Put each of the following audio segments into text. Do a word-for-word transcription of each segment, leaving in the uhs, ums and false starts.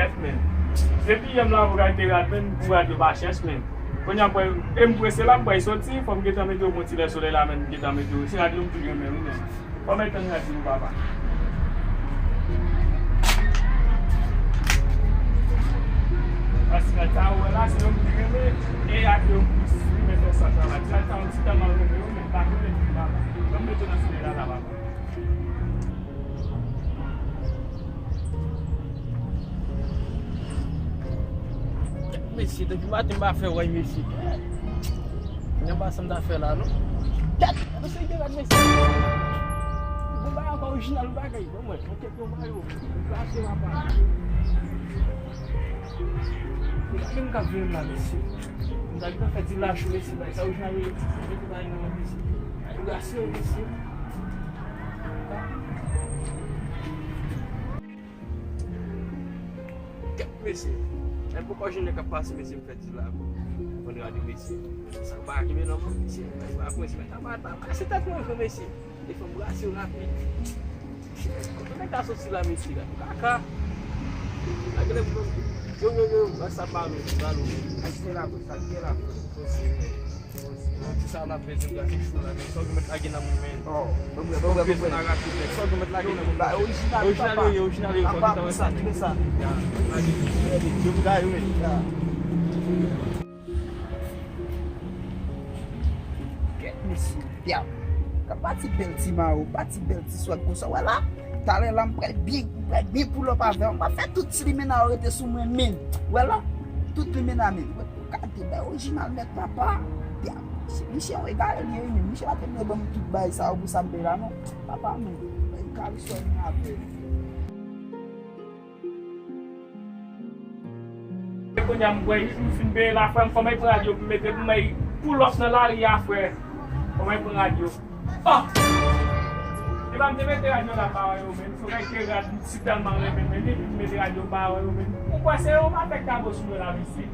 Kèt, men. Depi yè m la, m gade rad, men, pou rad yo pa chèch, men. Kounye a, m pral, e m prese la, m pral soti, fò m gentan mete yo pou yon ti lè solèy la, men, m gentan mete yo. Se rad yo m pi renmen, wi, men. Fò m al tann rad yo, papa. Paske rad sa, ou wè la, se yo m pi renmen, e rad yo m pi renmen fè sa travay. Rad sa, m ti tèlman renmen yo, men, pa konnen pi, papa. Fò m mete yo nan solèy la, la, papa. Mesye, depi maten m pa fè wè mesye. Kèt! Mwen pa sa m ta fè la, non. Kèt! Mesye, gen rad, mesye. Bon bagay ankò, orijinal bagay. Bon, mwen, mwen kèt yon mayo. Mwen plase la pa. Gade m k ap vin la, mesye. M ta gentan fè ti lachou, mesye, bagay sa orijinal, mesye. Mete bagay nan men, mesye. Gade, mesye. Kèt, mesye. Mwen poko jwenn nèg k ap pase, mesye, m fè ti la. Konn rad yo, mesye. Sa pa kenbe non, mesye. Sa pa, mesye, sa pa, pa kase tèt mwen vre, mesye. E fò m brase yo rapid. Kote nèg ta soti la, mesye, la? Kaka. Lage nèg yo, yo, yo, yo, sa pa nou, sa nou. Sa gen la, sa gen la. Ti sa la bezwen gate chou la, men sa w gen mèt lage nan moun, men. Oh, bon, bon, bon, bon. Bezwen nan rapid, men sa w gen mèt lage nan moun. Ba, orijinal, orijinal, papa. Orijinal, orijinal, orijinal. Apa, sa, kile sa? Ya, lage. Yo, yo, men. Ya. Kèt, mesye, dyab. Ka pa ti bèl ti mayo, pa ti bèl ti swag konsa. Wè la, talè la, m pral byen, m pral byen pull up avè w. M ap fè tout ti limena yo rete sou mwen, men. Wè la, tout limena, men. Gade, bay orijinal nèt, papa. Dyab. Misye, misye yon egare li ye, wi, men. Misye pa te dwe ban m tout bagay sa yo pou sa m peye la, non. Papa, men. Bay kalsòn avè l. Kounye a m kwè, m fin peye la, frè m, fò m al pran rad yo pou m mete, pou m al pull up nan lari a, frè. Fò m al pran rad yo. Oh! Epa m te mete rad yo la, m pa wè yo menm. Se yon kalite rad m si tèlman renmen, men depi m mete rad yo, m pa wè yo menm. Ou kwè se yon afè k ta bon sou mwen la, mesye?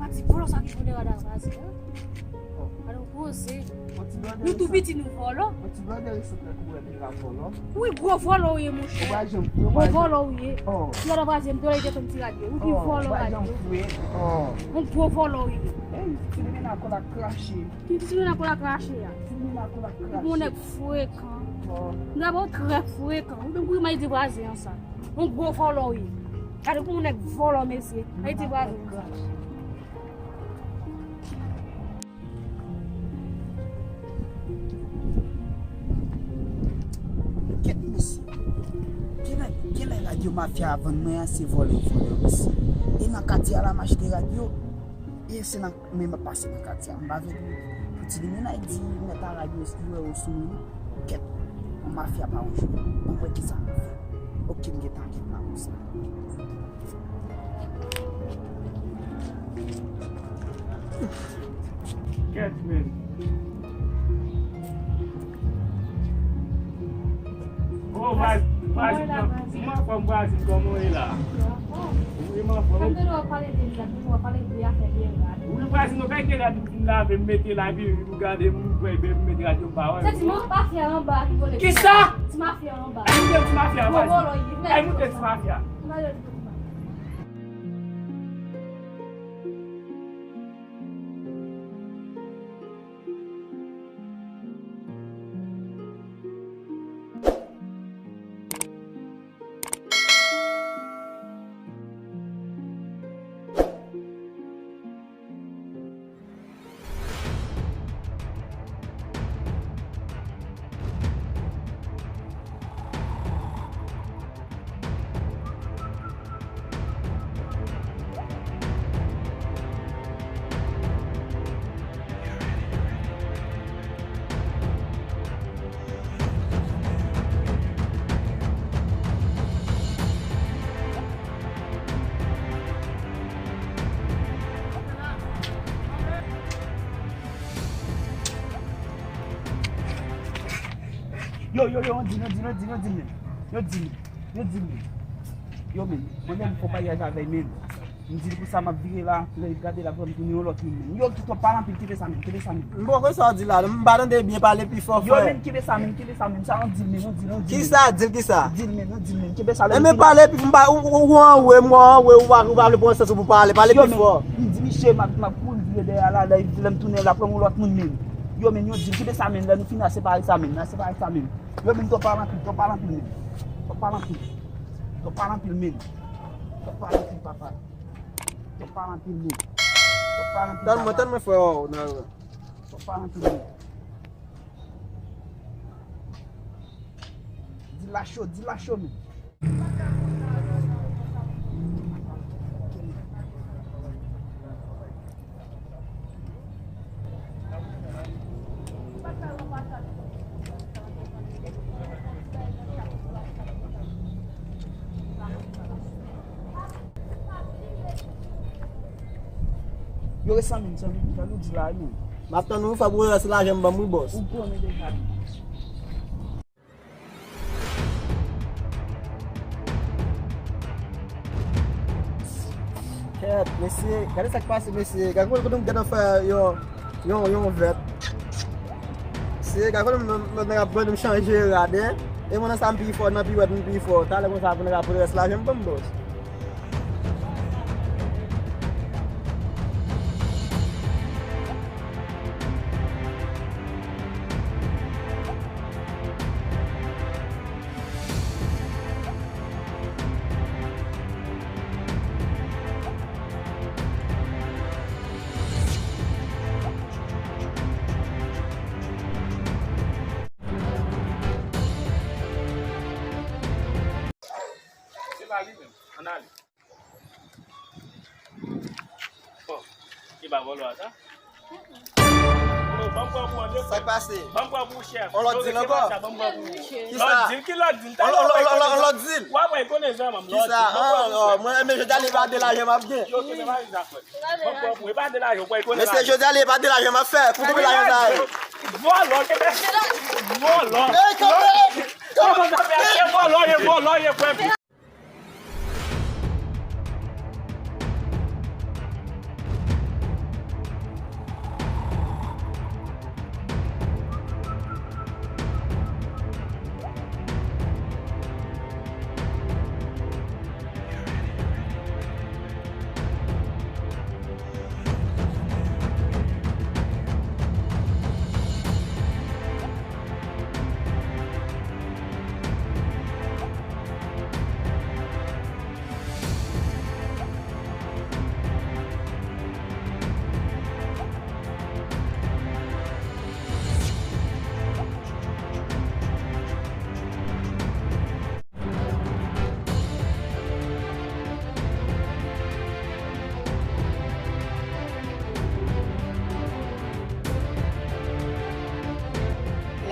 Pati vòlò sa ki pran de rad a vazen an. Gade yon koze. Nou tou piti nou vòlò. Yon ti blòdè resèt la kou wè deja vòlò. Wi, gwo vòlò ou ye, monchè. Ou pa janm fwe, ou pa janm. Gwo vòlò ou ye. Oh. Ti rad a vazen, m te wè li te tonbe ti rad yo. Wi, oh, vòlò ou pa janm fwe. Oh. Yon gwo vòlò ou ye. Ey, ti limena kòl ak krache. Ki ti limena kòl ak krache a? Ti limena kòl ak krache. Ou bon nèg frekan. Oh. M ta ba w trè frekan. Ou menm kou imaj di vwazen an sa. Yon gwo vòlò ou ye. Gade kou yon nèg vòlò, mesye. Ay, ti vwazen. Kèt, mesye. Genlè, genlè rad yo mafya a vann mwen an, se vòlè yo vòlè yo, mesye. E nan katye a la m achte rad yo. E se nan, men m ap pase nan katye a. M pa vle pou, pou ti limena di mèt a rad yo, li wè yo sou mwen, non. Kèt, yon mafya pa yon jwèt. Ann wè kisa m ap fè. Ok, m gentan kèt la konsa. Kèt, men. Oh, vwaz-, vwazin, m anfòm, vwazin, kòman w ye la? Wi, m anfòm. Sa m te di w ap pale de li la, m te di w ap pale de afè de rad. Wi, vwazin, nou bay de rad m fin lave, m mete la, epi ou gade m, m kwè, epi m mete rad yo pa wè. Se ti mafya anba ki vòlè. Kisa? Ti mafya anba. Ay, m di ti mafya, vwazin. Gwo vòlò, wi. Ay, moute ti mafya. Yo, yo, yo, yo di, yo di, yo di, yo di, men. Yo di, men. Yo di, men. Yo, men. Mwen menm fò bagay avè men. M di l pou sa m ap vire la, lè l gade la, pou m tounen yon lòt moun, men. Yo, ki twòp pale anpil, kenbe sa, men, kenbe sa, men. M poko sa w di la, m pa tande byen, pale pi fò, frè. Yo, men, kenbe sa, men, kenbe sa, men. Sa yon di l, men, yon di l, yon di l. Kisa, di l kisa? Di l, men, yon di l, men. Kenbe sa, lè m vin la. Pale pi, m pa, ou, ou, ou anwe, m anwe, ou pa, ou pa vle pran sans ou pou pale, pale pi fò. Yo, men, m di misye, m ap, m ap kouri vire dèyè la, lè, lè m tounen la, pran yon lòt moun, men. Yo, men, yon di l, kenbe sa, men, lè nou fini, n a separe sa, men, n a separe sa, men. Yo, men, twòp pale anpil, twòp pale anpil, men. Twòp pale anpil. Twòp pale anpil, men. Twòp pale anpil, papa. Twòp pale anpil, men. Twòp pale anpil, papa. Tann mwen, tann mwen, frè, o, nan. Twòp pale anpil, men. Di l la cho, di l la cho, men. Yo, res san mil, san mil, jan nou di la, wi, men. M ap tann ou, fò pou rès lajan m ban m, wi, bòs. Ou konnen deja. Kèt, mesye, gade sa k pase, mesye. Gade kote m gentan fè yon, yon, yon vèt. Mesye, gade kote m, m, m, m ap ban m chanje rad, en. E mwen nan sa m pi fò, nan pi wèt m pi fò. Talè konsa, pou n ka pran rès lajan m ban m, bòs. Se pa li menm. Ann ale. Bon, e pa vòlò a sa? Bon, ban m pran pou w, André. Sa k pase? Ban m pran pou w, chèf. On lòt dil ankò? Ban m pran pou w. Kisa? Lòt dil, ki lòt dil? On lòt dil? W ap wè, konnen zan, manm. Kisa? An, an, mwen, men jodi a li pa de lajan m ap gen. Yo, se pa zafè. Ban m pran pou w, e pa de lajan, w konnen. Mesye, jodi a li pa de lajan m ap fè. Pou konbyen lajan sa ye? Vòlò, ke fè? Vòlò. Ey, kanpe! Kanpe! Vòlò, e vòlò, e vòlò.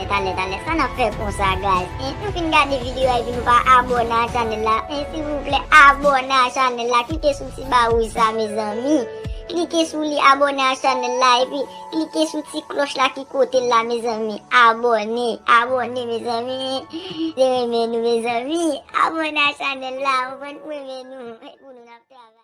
Talè, talè, talè, sa n ap fè konsa, guys? En, nou fin gade videyo a epi nou pa abòne a chanèl la. En, silvouplè, abòne a chanèl la. Klike sou ti ba wouj sa, mezanmi. Klike sou li, abòne a chanèl la, epi klike sou ti klòch la ki kote l la, mezanmi. Abòne, abòne, mezanmi. Se renmen nou, mezanmi. Abòne a chanèl la, ou konprann, pou renmen nou. Pou nou, n ap travay.